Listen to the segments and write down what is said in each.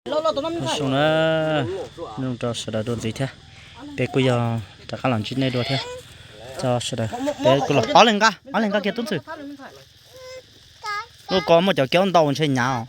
Zoo na, zoo rau sawv daws dua ntxiv thiab. Peb kuj yog rov qab los ntsib nej dua thiab. Cov sawv daws, peb kuj los ob leeg nqa, ob leeg nqa kiag tub ntxwg. Lub ko muaj cov kiaub ntau ntshe hnyav os.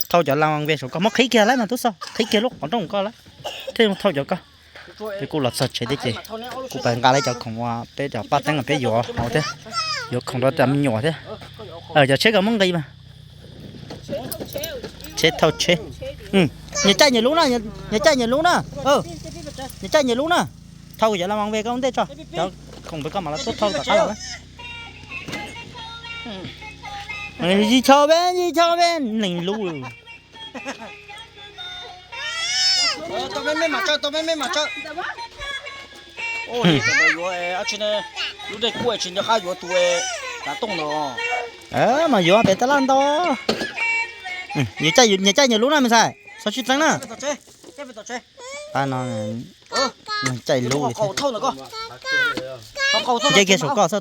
Thauj cov la ve saum ko, muab qhib kiag lawm mas tub xoj, qhib kiag lub qhov rooj koj lawm, thiaj thauj cov ko. Peb kuj los txog tsev thiab ces kuv pais nqa lawm cov khoom uas peb cov paj teeb uas peb yuav hauv thiab, yuav khoom rau cov me nyuam thiab. Cov tsheb koj muab nqis mas. Tsheb thauj tsheb. Nyias caij nyias lub na, nyias caij nyias lub na. Nyias caij nyias lub na. Thauj yov la ve koj ua ntej tso, cov khoom peb koj mam los tuaj thauj tom qab los. Yis chau peb, yis chau peb, neeg lub. Tau me me mas tsawg, tau me me mas tsawg. Yuav, lub dej kuj tsis nco qab yuav tus kav tooj no. Mas yuav pem tab laj ntau. Nyias caij nyias lub na me ntxhais, xov tsis txeeb na. Pab no caij lub li thiab. Nce kiag saum koj xwb.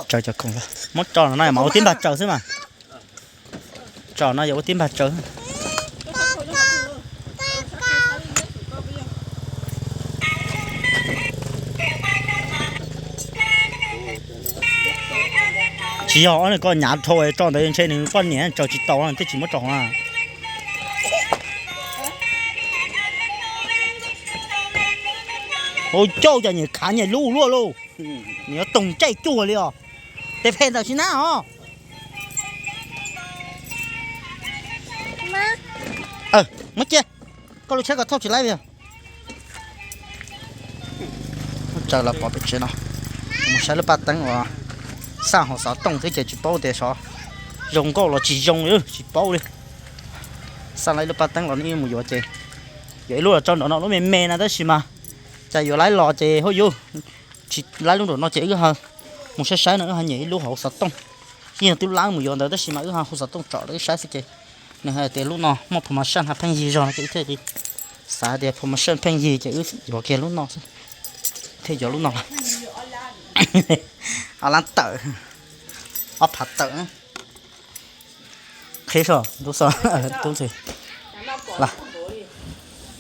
Tsaws cov khoom los muab tso no na, mas ua tib npag tsaws xwb mas. Tso no yog ua tib npag tsaws. Tsis yog ob nws koj nyav dhau tso ntawd ntshe nws poj niam tsaws tsis tau thiaj tsis muab tso hauv na. Ua cauj cas nyias khav nyias lub luaj lauj. Nyias yuav toog caij cuag li os. Tes phem ntawm tsis nab os. Muab cia, koj lub tsheb ko thauj tsis laib li. Tsaws los pov pem tsev no, mus saib lub paj teeb uas xaj hauv xov tooj xwb ces tsis paub tias xyov zoo nkauj los tsis zoo li, tsis paub li. Xaj lawm lub paj teeb los nej mus yuav ces yog ib lub los tso nraum no lub me me na tab sis mas cas yuav laib los ces hauj yus tsis laib lub nraum no ces wb mus saib saib no wb ho nyiam ib lub hauv xov tooj. Yeej yog tub lab mus yuav ntawd tab sis mas wb ho hu xov tooj tsom rau wb saib xwb ces nws hais tias lub no muaj promotion ha pheej yig zog no ces wb thiaj li xav tias promotion pheej yig ces wb yuav kiag lub no xwb. Thiaj yuav lub no los ob lab tawm, ob phav tawm. Qhib so tub xo, tub ntxwg, los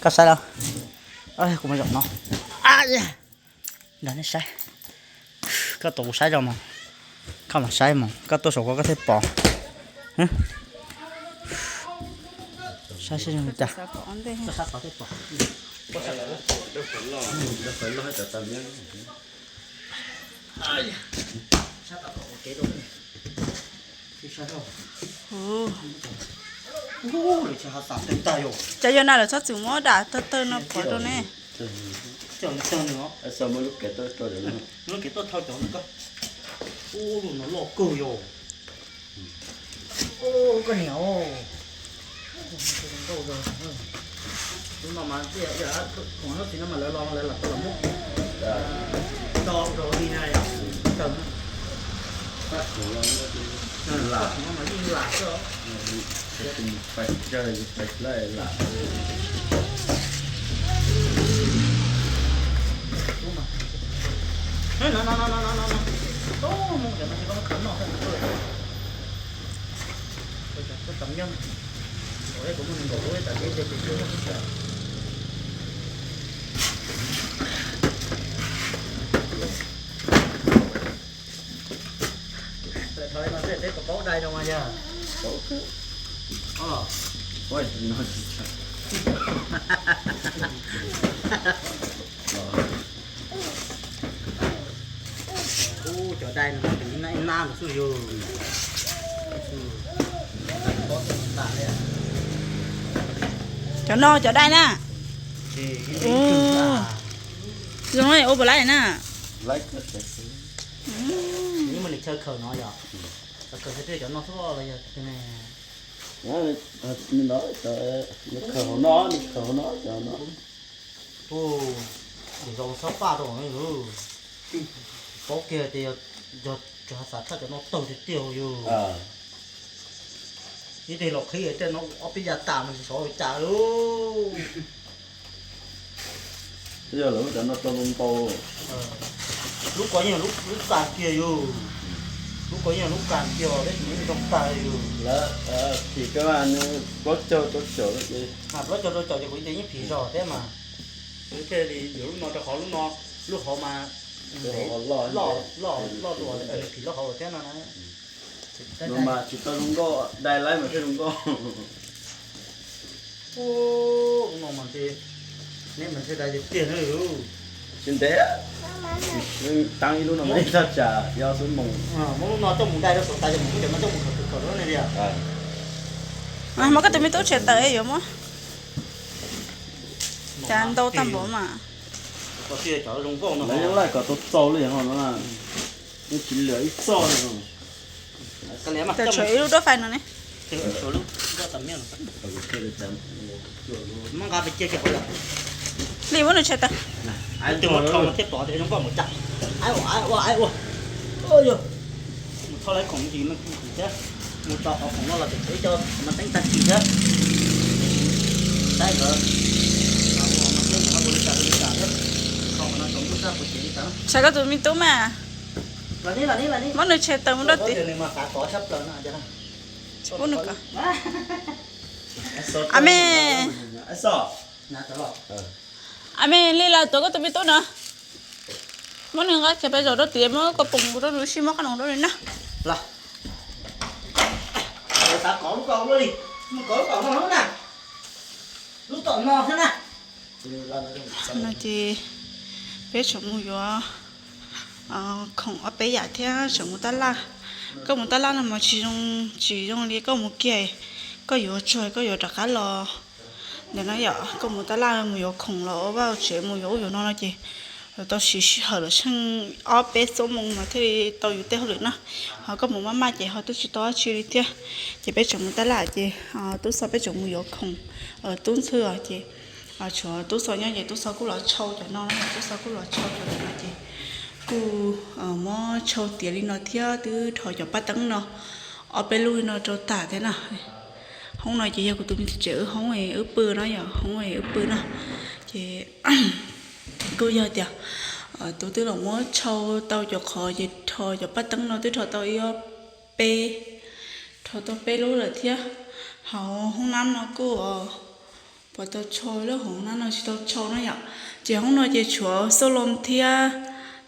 koj saib los, kuv mus zaum no, nrog nej saib, koj tua kuv saib zoo mas, koj los saib mas koj tuaj saum ko koj thiaj pom. Saib seb zoo li cas. Cov yog na lawv txhob txwm muab dam tawg tawg no pov rau ne. Lub kev tuaj thauj cov no, ub, lub no loj kawg yog. Ub, koj niam, lub no mas, no txiv no mas lawv los lawv lam tau los muab do rau li na yom. Tawg no mas yeej lam xwb. No no no no no no, tub mus cov no tsis paub khaws noj xwb. Kuv tam nyob, kuv muaj nees nkaum lub tas ces tej tus twb muaj tsis tsav. Thaum no tej peb puas paub dai rau mas yog. Ub, cov dai no ib nab no xwb yog. Cov no cov dai na. Zoo ua puas laib na. Nws chaw khaws no yog, chaw khaws xwb cov no xwb los yog. Nws khaws hauv no, nws khaws hauv no cov no. Tus, tus zoo txhob paj rau no yog. Paub kiag tias yog tsis xav tshaj cov no tawg tiag tiag yog. Ib teg los qhib tej no ob peb yav tas mas tsis xyov cas lauj. Twb yog lawv cov no tau ntau. Lub ko yeej lub kas kiag yus, lub ko yeej lub kas kiag peb tsis muaj ntoo tag yus. Lawv phim ka nws plaub caug rau caum ces, plaub caug rau caum ces kuv yeej phim zog thiab mas. Kuv thiaj li yuav lub no rau qhov lub no, lub hauv mas loj, loj dua, phim lub hauv thiab no na. No mas tsis tau zoo nkauj, dai laib mas thiaj zoo nkauj. Ub, lub no mas ntshe, neb mas ntshe dai tiag tiag na. Tsis ntev, taab ib lub no mas ib thaj tsam yog xub moos. Muab lub no coj mus dai rau saum tas ces mus kuj cov no coj mus khaws khaws khaws rau ne tiag. Muab koj tus me tub tshem tawm yuav muab cas ntau tag npaum mas. Lawv yeej laij kom tau txaus li no na, yeej tsis liam ib txoj li. Tawm tshuav ib lub duab fais no ne. Li muab nws tshem tawm. Mus tho lawv khoom ntsis thiab, mus tso qhov khoom no los tseem tshuav ib co mas teeb tag kis thiab. Tshem koj tus me tub mas. Muab nws tshem tawm mus rau tim. Tsis pub nws kom. A me, a me, li lawm tuav koj tus me tub no. Muab nws nqa kiag pes zaum rau tim, muab koj poom rau nws sib muab qab noom rau nws na. No ces peb tseem mus yuav khoom ob peb yam thiab tseem mus tab laj. Koj mus tab laj no mas tsis zoo, tsis zoo li koj mus kiag, koj yuav tsuag koj yuav rov qab los. Ntawm no yom, koj mus tab laj mus yuav khoom los ua vaj tsev mus yuav ub yuav no no ces tau siv sij hawm los tsheej ob peb xuab moos mas thiaj li tau yus tej hauj lwm na. Ho koj mus maj maj ces ho twb tsis tau dab tsi li thiab. Ces peb tseem mus tab laj ces tub xo peb tseem mus yuav khoom, tub ntxhw ces tshuav tub xo nyob ces tub xo kuj los tshau cov no, tub xo kuj los tshau cov no ces kuj muab tshau tiav li no thiab twb rho cov paj teeb no ob peb lub li no rau tag thiab na. Hoob no ces yog kuv tus me txiv tsev wb hoob wb pw no yom, hoob wb pw no ces kuj yog tias tus twb los muab tshau tau cov qhov ces rho cov paj teeb no twb rho tau ib ob peb, rho tau peb lub lawm thiab. Hauv hoob nab no kuj puas tau tshau, lub hoob nab no tsis tau tshau na yom. Ces hoob no ces tshuav xauj loo thiab,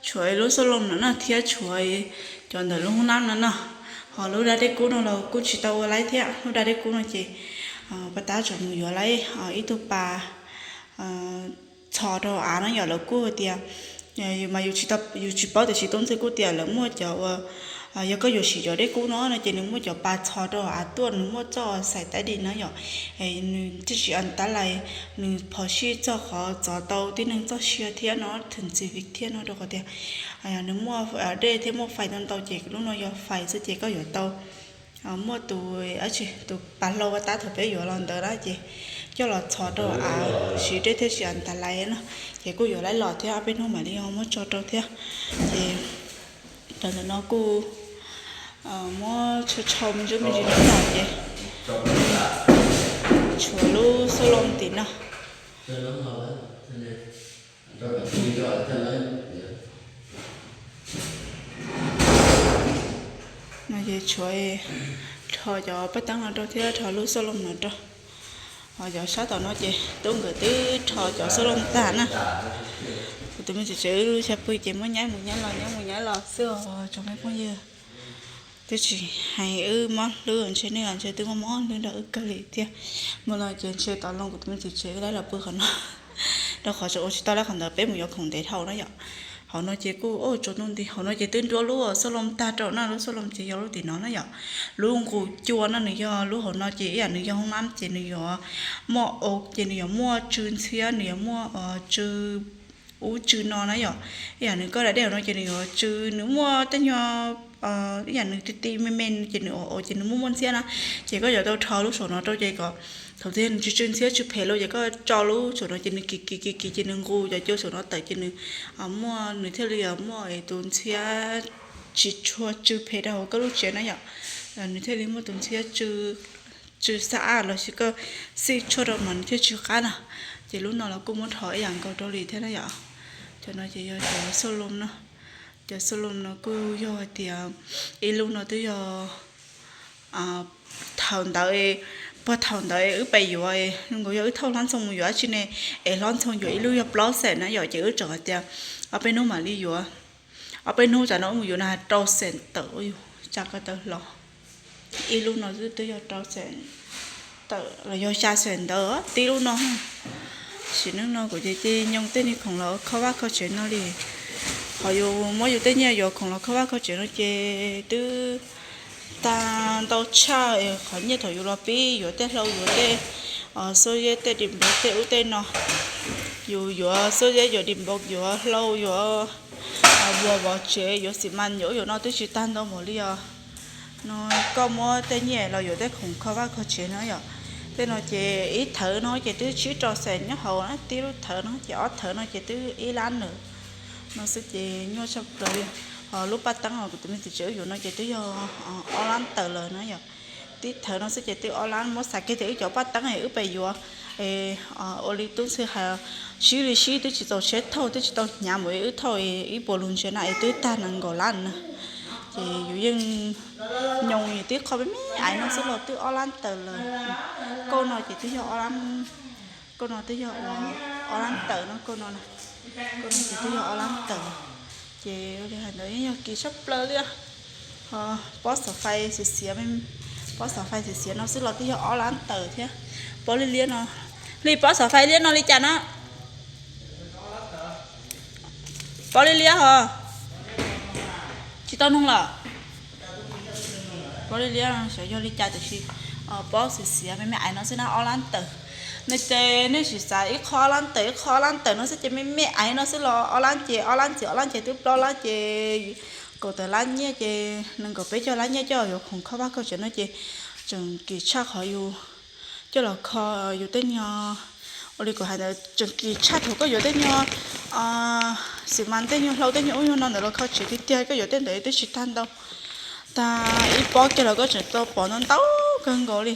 tshuav lub xauj loo no na thiab tshuav cov ntawm lub hoob nab no na. Ho lub dab dej kub no los kuj tsis tau ua laib thiab, lub dab dej kub no ces pab tab tseem mus yuav laib ib tug pas txhos rau av no yom, lawv kuj hais tias mas yus tsis paub tiam sis tub ntxhw kuj tias lawv muaj cov uas yog koj yuav siv cov dej kub no no ces nws muaj cov pas txhos rau av tuaj, nws muaj txoj xais taib di na yom. Nws tsis an tab lais, nws phom sij txog qhov txov tau tib neeg txoj sia thiab no, thwm txiv vim thiab no rau qhov tias nws muaj dej thiab muaj fais tau ntau ces lub no yog fais xwb ces koj yuav tau muaj tus, tus pas hlau ua tab thaum peb yuav los ntawd na ces coj los txhos rau av siv dej thiaj tsis an tas lais no. Ces kuj yuav laib los thiab, ob peb hnub mam li ho muab tso rau thiab. Ces cov ntawm no kuj muab tshau tshau me ntsis me ntsis no ces tshuav lub xauj loo tim no. No ces tshuav rho cov paj teeb no rau thiab rho lub xauj loo no rau. Ho cov sab tom no ces tub nkawd twb rho cov xauj loo tag na. Kuv tus me txiv tsev wb lub xya pw ces muab nyaib mus nyaib los nyaib mus nyaib los xwb os tsoom me phooj ywg. Twb tsis hais wb mob hlwb, ntshe nej los ntshe twb mob mob hlwb nrog wb kawg li thiab. Mus no ces ntshe tom loo kuv tus me txiv tsev wb laib los pw qhov no rau qhov tseem ua tsis tau laib qhov ntawd, peb mus yuav khoom ntev dhau na yom. Hauv no ces kuj ua tsaus ntuj nti, hauv no ces twb nruab lub xauj loo tag rau na, lub xauj loo ces yog lub tim no na yom. Lub nqus cua no nws yog lub hauv no ces ib yam nws yog hoob nab ces nws yuav muaj au ces nws yuav muaj tsw ntxhiab, nws yuav muaj tsw ub tsw no na yom. Ib yam nws koj da dej hauv no ces nws yuav tsw, nws muaj tej nyuag ib yam nws ti ti me me ces nws ua ces nws muaj muaj ntxhiab na. Ces koj yuav tau rho lub saum no rau ces kom thaum twg nws tsw tsw ntxhiab tsw phem lawm ces koj tso lub saum no ces nws kis kis kis kis ces nws nqus cov cua saum no tawm ces nws muaj, nws thiaj li muaj tus ntxhiab tsis tshua tsw phem rau hauv koj lub tsev na yom. Nws thiaj li muaj tus ntxhiab tsw, tsw xa aj los sis koj xij tshuaj rau mas nws thiaj tsw qab na. Ces lub no los kuj muab rho ib yam nkaus rau li thiab na yom. Cov no ces yog cov xauj loo no. Cov xu lum no kuj yog hais tias ib lub no twb yog thaum ntawd, puag thaum ntawd wb pais yuav, nkaus yog wb thauj hlob Ntxhoo mus yuav dab tsi ne, es hlob Ntxhoo yuav ib lub yog plaub xees na yom, ces wb tseem hais tias ob peb hnub mam li yuav, ob peb hnub tsam no wb mus yuav no rau xees tawm, yus tsa ko taw hlo. Ib lub no twb yog rau xees tawm los yog xya xees ntawd tib lub no. Sim neej no kuv ces cia li nyoo tej niag khoom los kho vaj kho tsev no li. Qhov yus muab yus tej nyiaj yuav khoom los kho vaj kho tsev no ces twb tag ntau tshaj qhov nyiaj thaum yus los pib yuav tej hlau, yuav tej xuab zeb, tej dim npaum tej ub tej no. Yus yuav xuab zeb, yuav dim npaum, yuav hlau, yuav vuas vov tsev, yuav xi mas, yuav ub yuav no twb tsis tag ntau npaum li os. No koj muab tej nyiaj los yuav tej khoom kho vaj kho tsev no yom. Tej no ces ib thawv no ces twb tsib rau xees nyob hauv na, tib lub thawv no ces ob thawv no ces twb ib lab lawm. No xwb ces nyuaj tshaj plaws li. Ho lub paj teeb uas kuv tus me txiv tsev wb yuav no ces twb yog ob lab tawm lawm na yom. Tib thawv no xwb ces twb ob lab, muab xav kiag tias wb cov paj teeb es wb pais yuav ua li tub ntxhw hais, sib li sib twb tsis txaus tsheb thauj, twb tsis tau hnyav mus wb thauj ib puas lus ntsia na es twb tag nees nkaum lab na. Ces yus yeej nyoo yus tib qho me me aiv no xwb los twb ob lab tawm lawm. Kauj no ces twb yog ob lab, kauj no twb yog ob lab tawm no, kauj no, kauj no ces twb yog ob lab tawm. Ces li hais ntawd yeej yog kim tshaj plaws li. Ho pob xov fais xiav xiav, pob xov fais xiav xiav no xwb los twb yog ob lab tawm thiab. Pob liab liab no, li pob xov fais liab no li cas no? Pob liab liab ho tsis tau noog los? Pob liab liab xyov yog li cas tiam sis pob xiav xiav me me aiv no xwb na ob lab tawm. No ces nej sim xav ib qho ob lab tawm, ib qho ob lab tawm no xwb ces me me aiv no xwb los ob lab ces ob lab ntxiv, ob lab ces twb plaub lab ces kaum tawm lab nyiaj ces nees nkaum peb caug lab nyiaj coj yuav khoom kho vaj kho tsev no ces tseem kim tshaj qhov yus coj los kho yus tej nyuag, ua li kuv hais ntawd tseem kim tshaj thaum koj yuav tej nyuag xi mas, tej nyuag hlau, tej nyuag ub nyuag no ntawd los kho tsev tiag tiag, koj yuav tej ntawd twb tsis tag ntau. Tag ib pob kiag los koj tseem tau pom ntau ntau kawg nkaus li.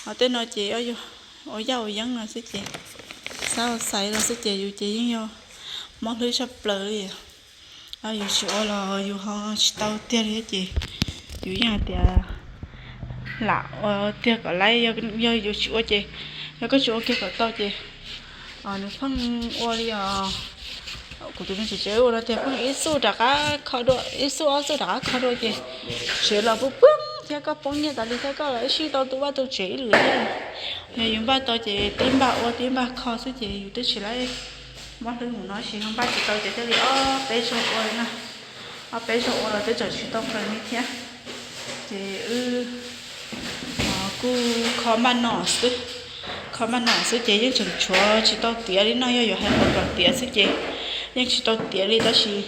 Ho tej no ces ua yaj ua yeeb no xwb ces xav xaiv los xwb ces yus ces yeej yog mob hlwb tshaj plaws li. Yus tsis ua los yus ho tsis tau tiag li ces yus yeej hais tias lam ua tiag kom laib, yog yus tsis ua ces, yog koj tsis ua kiag kom tau ces nws pheej ua li os. Kuv tus me txiv tsev ua no tias pheej ib xuj rov qab kho dua, ib xuj ob xuj rov qab kho dua ces tsev los pw pw thiab koj poob nyiaj tas li thiab koj los ib sij tau tu vaj tu tsev ib lwm thiab. Yog yus npaj tau ces tib npaj ua tib npaj kho xwb ces yus twb tsis laib mob hlwb mus no, sis ho npaj tsis tau ces thiaj li ob peb zaug ua na. Ob peb zaug ua los twb tseem tsis tau plaws li thiab. Ces wb kuj kho npaj no xwb, kho npaj no xwb ces yeej tseem tshuav tsis tau tiav li no, yog yuav hais kom tiav xwb ces yeej tsis tau tiav li tab sis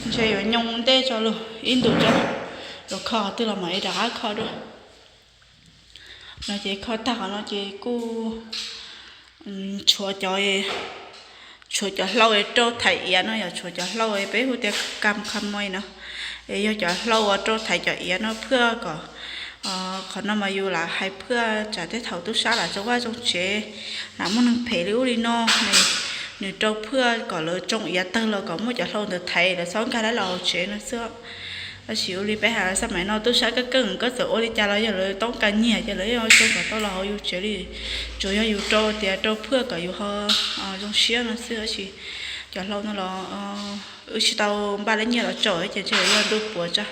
ntshe yuav nyoo ntej tso lus ib ntus tso, yuav kho qhov twg los mam li rov qab kho dua. No ces kho tag qhov no ces kuj tshuav cov, tshuav cov hlau rau thaiv iav no yom, tshuav cov hlau peb hu tias kam kham moi no, es yog cov hlau uas rau thaiv cov iav no phwj kom, qhov no mas yus lam hais phwj tsam tej thaum tub sab lam tsoo vaj tsoo tsev, lam muaj neeg phem li ub li no, nws rau phwj kom lawv tsoo iav tawg los kom muaj cov hlau ntawd thaiv lawv txhob nkag dab los hauv tsev no xwb. Tab sis ua li peb hais xab maim no tub sab kawg keej, koj txawm ua li cas los yog lawv toob kas nyiam ces lawv yeej tsoo kom tau los hauv yus tsev li. Tsuas yog yus rau tias rau phwj kom yus ho zoo siab no xwb, tab sis cov hlau no los wb tsis tau npaj lab nyiaj los tso ces ntshe yog ntu puav tso.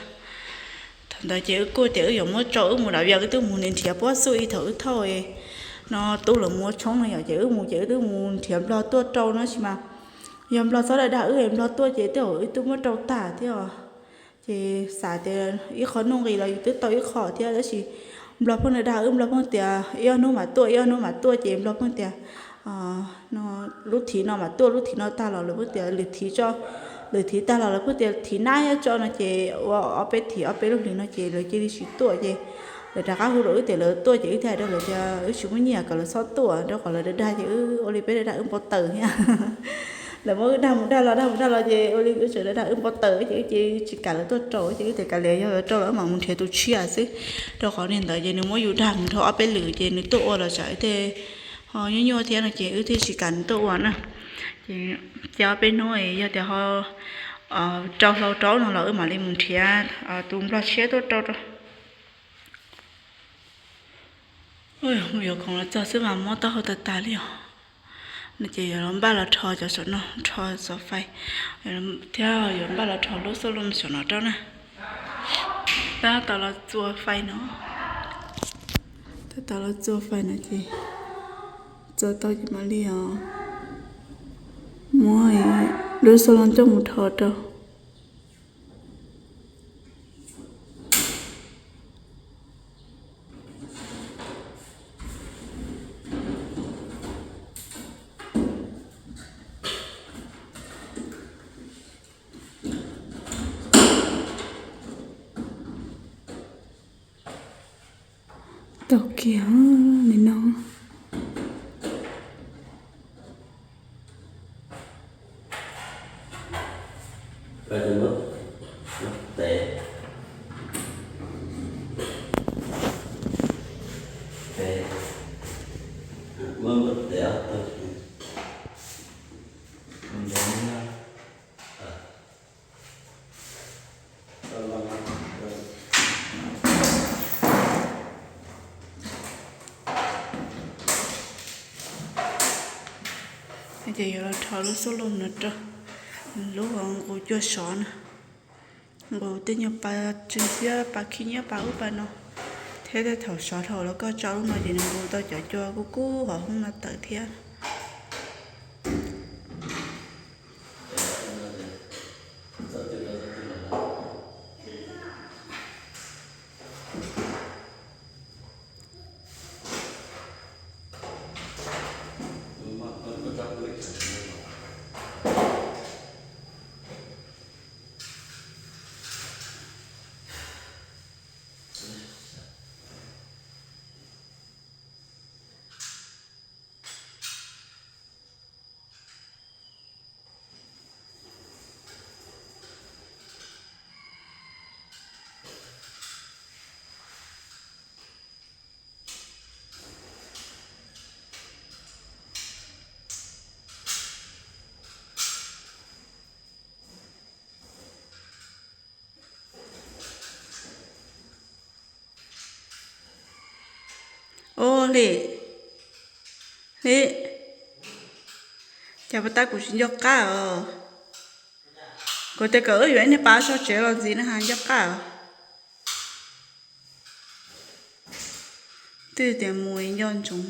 Thaum ntawd ces wb kuj tias wb yuav muab tso, wb mus dam vias wb twb mus nrhiav puag xuj ib thaum wb thauj no tub lawv mus ua tshoob no yom, ces wb mus ces wb twb mus nrhiav nplog tuaj rau no sis mas yog nplog txhob dag dag wb, nplog tuaj ces tej zaum wb twb muab rau tag thiab os. Ces xav tias ib qho nuj nqis los yus twb tau ib qho thiab, tab sis nplog pheej dag dag wb, nplog pheej tias ib ob hnub mam tuaj, ib ob hnub mam tuaj, ces nplog pheej tias lub thiv no mam tuaj, lub thiv no tag los lawv pheej tias lwm thiv tso, lwm thiv tag los lawv pheej tias thiv nab tso no, ces ua ob peb thiv ob peb lub hlis no ces lawv cia li tsis tuaj, ces lawv rov qab hu rau wb tias lawv tuaj, ces wb thiaj hais rau lawv tias wb tsis muaj nyiaj kom lawv txhob tuaj, rau qhov lawv dag dag ces wb ua li peb dag dag wb npau taws thiab. Lawv muab wb dag mus dag los dag mus dag los ces ua li wb tseem dag dag wb npau taws ces wb ces tsis kam lawv tuaj rau, ces wb tias kav liam, yog lawv rau los wb mam mus nrhiav tus tshiab xwb, rau qhov niag ntawd ces nws muab yus dag mus dhau ob peb lwm ces nws tuaj ua los tsam wb tej ho nyuaj nyuaj thiab no ces wb thiaj tsis kam nws tuaj ua na. Ces ob peb hnub yog tias ho rau hlau rau no los wb mam li mus nrhiav tus nplog tshiab tuaj rau rau. Mus yuav khoom los txog xwb mas mob taub hau tas tas li os. No ces yuav los npaj los rho cov saum no, rho xov fais, thiab yuav npaj los rho lub xab lom saum no rau na. Tab tom los txua fais no, tab tom los txua fais no ces txua tau ces mam li os muab lub xab lom coj mus rho rau. Tau kiag li no. Ces yuav los rho lub xab lom no rau, lub nqus cua sov na, nqus tej nyuag pa tsw thiab pa khib nyiab pa ub pa no, thiab tej thaum sov dhau los koj tso lub no ces nws nqus tau cov cua kub kub hauv hoob no tawm thiab. Ua li, li, cas puas tab kuv tsis nco qab os? Kuv tias kom wb yuav ib niag pas so tsev los ntxiv na has nco qab os. Twb tias mus nco ntsoov.